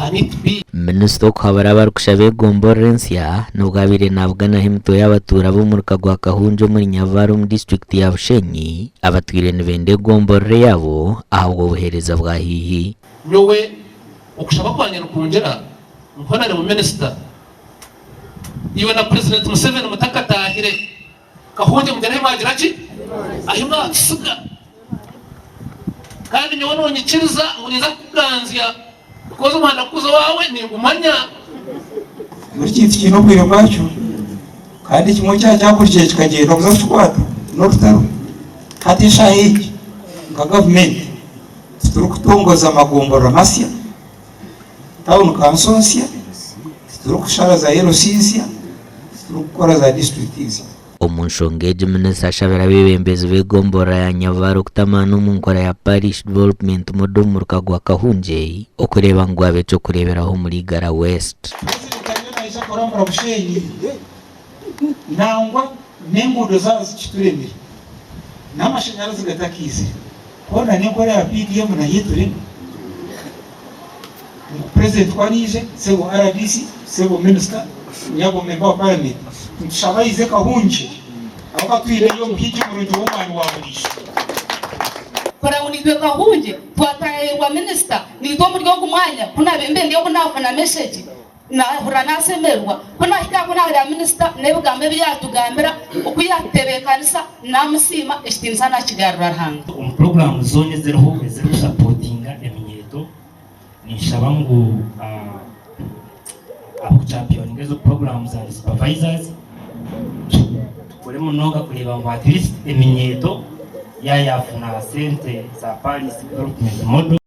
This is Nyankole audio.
Can it be? Minisita okuhabura abarikushaba egomborora ensya nibwo abaire nabuganaho emitwe y'abatuura b'omuruka gwa Kahungye omuri Nyabibare omu disiturikiti ya Bushenyi abatwire nibenda egomborora eyaabo ahabw'obuheereza bwa haihi. Nyowe okushaba kwangye nikungira ngu Honourable Minister, iwe na President Museveni mutakataahire Kahungye mugyere ahi mwagira ki? Ahi mwatusiga. Kandi nyowe nonyikiriza ngu ninza kukuganzya because omuhanda gukuza owaawe ningumanya. Buri kintu kiine obwire bwakyo, kandi kimwe kyaba kyakurikiire kikagyenda kuza kukikwata n'orutaro. Hati eshaaha egi nka gavumenti titurikutongoza magomborora masya, tawuni kanso nsya, titurikushara za LC nsya, titurikukora za disiturikiti nsya. Omu nshonga egi, minisita ashabire abeebembezi b'egomborora ya Nyabibare okuta amaani omu nkora ya Parish Development Model omu muruka gwa Kahungye okureeba ngu gwaba eky'okureeberaho omuri Igara West. Purezidenti ariyo naija kurambura Bushenyi nangwa n'enguudo zaaba zikituremire n'amashanyarazi gatakaizire hoona n'enkora ya PDM nayo etureme ngu Purezidenti ku araije sebo rdc, sebo minisita, nyabo memba wa paramenti nitushaba aije Kahungye ahabw'okuba twineyo omuhigi murungi w'omwani wa buriijo. Kureba ngu naitwe Kahungye twataahirirwa minisita naitwe omuri ogu mwanya ku naabaire mbe ndi oku naafuna meshegi Naahurira naasemererwa ku naahika aha ku naahurira minisita n'ebigambo ebi yaatugambira, oku yaatutebeekanisa, naamusiima, ekitiinisa naakigarura Ruhanga. Omu puroguraamu zoona eziriho ezirikusapotinga eminyeeto, ninshaba ngu abarikukyampiyoninga ezo puroguraamu and supavayizazi tukore munonga kureeba ngu atirisiti eminyeeto yaayafuna sente za Paris Development Model.